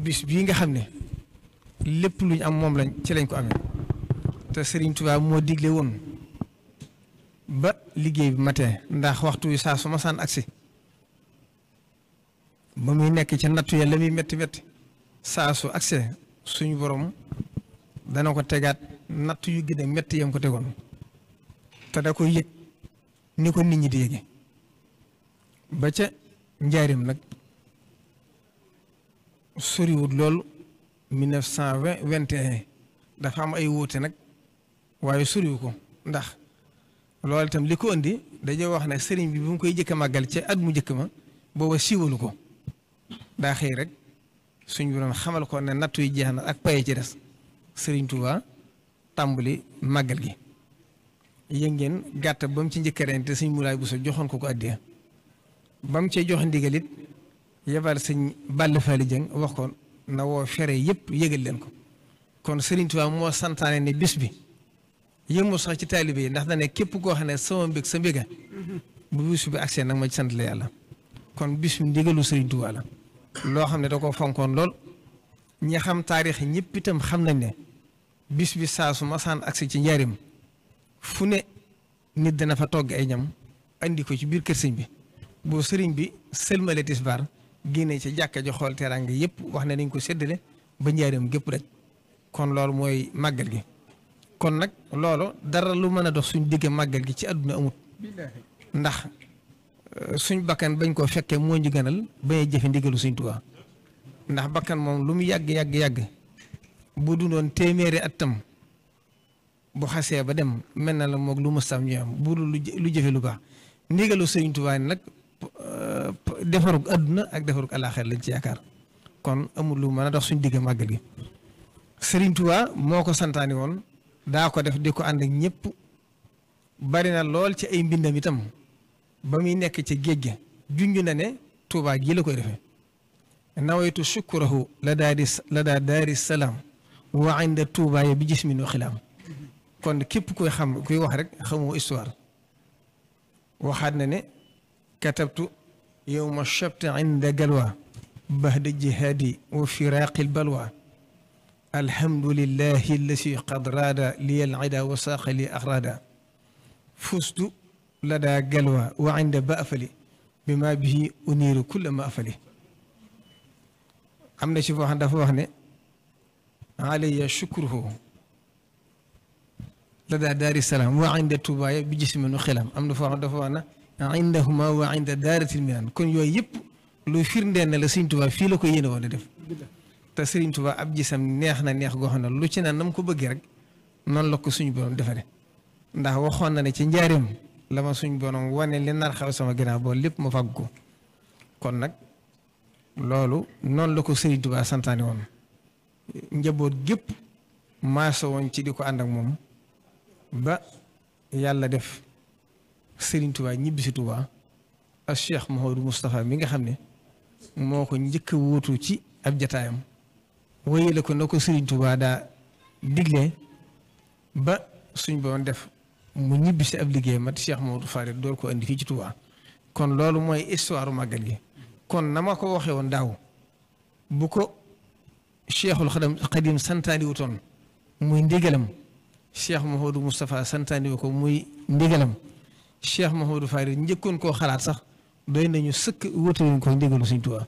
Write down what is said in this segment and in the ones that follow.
bis bii nga xam ne lépp luñ am moom lañ ci lañ ko amee te Serigne Touba moo digle woon ba liggéey bi matin ndax waxtu wi saa su ma saan agsi ba muy nekk ca nattu ya la muy métti métti saa su agsee suñu borom dana ko tegaat nattu yu gën a métti yam ko tegoon te da koy yëg ni ko nit ñi di yëge ba ca njaarim nag soriwut loolu 1921 dafa am ay wuute nag waaye soriwu ko ndax loolu itam li ko indi dañoo wax ne sëriñ bi bu mu koy jëkk a màggal ca at mu njëkk ma booba siiwalu ko daa xëy rek suñ borom xamal ko ne nattu yi jeex na ak paye ci des sëriñ Touba tàmbali màggal gi yëg ngeen gàtt ba mu ci njëkk a ren te sëñ Moulay Bousso joxoon ko addiya ba mu cee jox ndigal it yebal sëñ Balla Fally Dieng wax ko na woo fere yëpp yëgal leen ko kon sëriñ Touba moo santaane ne bis bi yëngu sax ci taalibe yi ndax da ne képp koo xam ne sama mbég sa mbéga bu bis bi agsee nag ma ci sant la yàlla kon bis bi ndigalu sëriñ Touba la loo xam ne da ko fonkoon lool ñi xam taarix ñëpp itam xam nañ ne bis bi saa su masaan agsi ci njaarim fu ne nit dana fa togg ay ñam andi ko ci biir kër sëñ bi boo sëriñ bi sëlmale tisbaar génne ci jàkka ji xool teraanga yëpp wax ne dañ ko séddale ba njaarim gépp rek kon loolu mooy màggal gi kon nag loolu dara lu mën a dox suñ digg màggal gi ci àdduna amut ndax suñ bakkan bañ koo fekkee moo ñu gënal bañ a jëfe ndigalu suñ Tuubaa ndax bakkan moom lu mu yàgg bu dundoon téeméeri atam bu xasee ba dem mel na la moog lu mustam ñu am bu dul lu jëfe lu baax ndigalu Sëriñ Tuubaa nag defarug àdduna ak defarug àllaaxira lañ ci yaakaar kon amul lu mën a dox suñ digg màggal gi Sëriñ Tuubaa moo ko santaani woon daa ko def di ko ànd ak ñëpp bari na lool ci ay mbindam itam ba muy nekk ci géej gi junj na ne Tuubaa gii la koy defee nawaytu shukurahu la daa daari salaam wa inda Tuubaa ya bi jismin wa xilaam kon képp kuy xam kuy wax rek xamoo histoire waxaat na ne katabtu yowma shabti inda galwa bahda jihaadi wa firaaqi balwa alhamdulillahi allasi qad raada li alida wa saaqa li axraada fustu lada galwa wa inda baafali bima bihi uniiru kulla ma afali am na ci foo xam dafa wax ne alayya shukruhu lada daari salaam wa inda tubaaya bi jisminu xilam am na foo xam dafa wax na indahuma wa inda daaratil minan kon yooyu yëpp lu firndeel ne la Sëriñ Tuubaa fii la ko yéene woon a def te Sëriñ Tuubaa ab gisam neex na neex goo xam ne lu ci naan nam ko bëggee rek noonu la ko suñu borom defare ndax waxoon na ne ci njaareem la ma suñu borom wane li nar xaw sama ginnaaw boo lépp ma fàgg ko kon nag loolu noonu la ko Sëriñ Tuubaa santaane woon njaboot gépp maaso woon ci di ko ànd ak moom ba yàlla def Sëriñ Tuubaa ñibbisi Tuubaa ak Cheikh Mouhamadou Moustapha mi nga xam ne moo ko njëkk a wuutu ci ab jataayam wéyale ko na ko Sëriñ Tuubaa daa digle ba suñ boon def mu ñibbisi ab liggéey mat Cheikh Mouhamadou Farid door ko indi fii ci Tuubaa kon loolu mooy histoire màggal gi kon na ma ko waxee woon daaw bu ko Cheikhul Xadim santaani wutoon muy ndigalam Cheikh Mouhamadou Moustapha santaani wu ko muy ndigalam Cheikh Mouhamadou Farid njëkkoon koo xalaat sax doy nañu sëkk wutewuñ ko ndigalu Sëriñ Tuubaa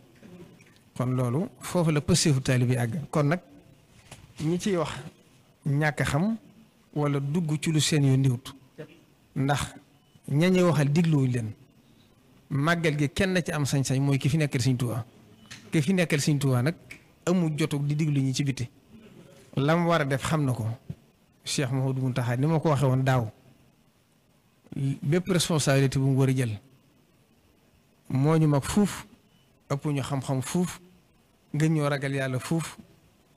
kon loolu foofu la pëseefu taalibe bi àgg kon nag ñi ciy wax ñàkk a xam wala dugg ci lu seen yu ndiwut ndax ñañuy waxal digluwuñ leen màggal gi kenn ci am sañ-sañ mooy ki fi nekkal Sëriñ Tuubaa ki fi nekkal Sëriñ Tuubaa nag amul jotug di diglu ñi ci biti lam war a def xam na ko Cheikh Mouhamadou Mountakha ni ma ko waxee woon daaw bépp responsabilité bu mu war a jël moo ñu mag fuuf ëpp ñu xam-xam fuuf gën ñoo ragal yàlla fuuf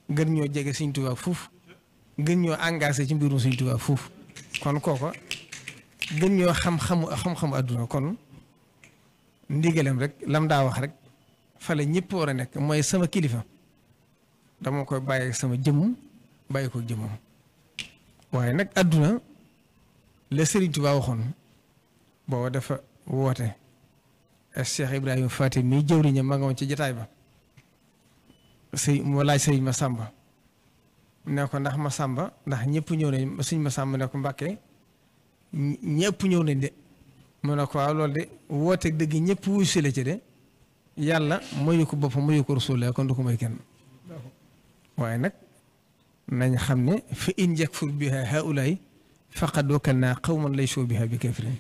gën ñoo jege Sëriñ Tuubaa fuuf gën ñoo engagé ci mbirum Sëriñ Tuubaa fuuf kon kooko gën ñoo xam-xamu àdduna kon ndigalem rek lam daa wax rek fale ñëpp war a nekk mooy sama kilifa dama koy bàyyi sama jëmm bàyyi ko jëmmam waaye nag àdduna la Sëriñ Tuubaa waxoon booba dafa woote Cheikh Ibrahima Faty mi jëwriñam ma nga woon ci jataay ba mu laaj sëñ Masamba ne ko ndax Masamba ndax ñëpp ñëw nañ sëñ Masamba ne ko Mbàkke ñëpp ñëw nañ de mu ne ko waaw loolu de wooteeg dëgg ñëpp wuyu si la ci de yàlla mayu ko boppam mayu ko Rasulullah kon du ko may kenn waaye nag nañ xam ne fa in yakfur biha haulaay faqad wakalnaa qawman laysu biha bi kafirin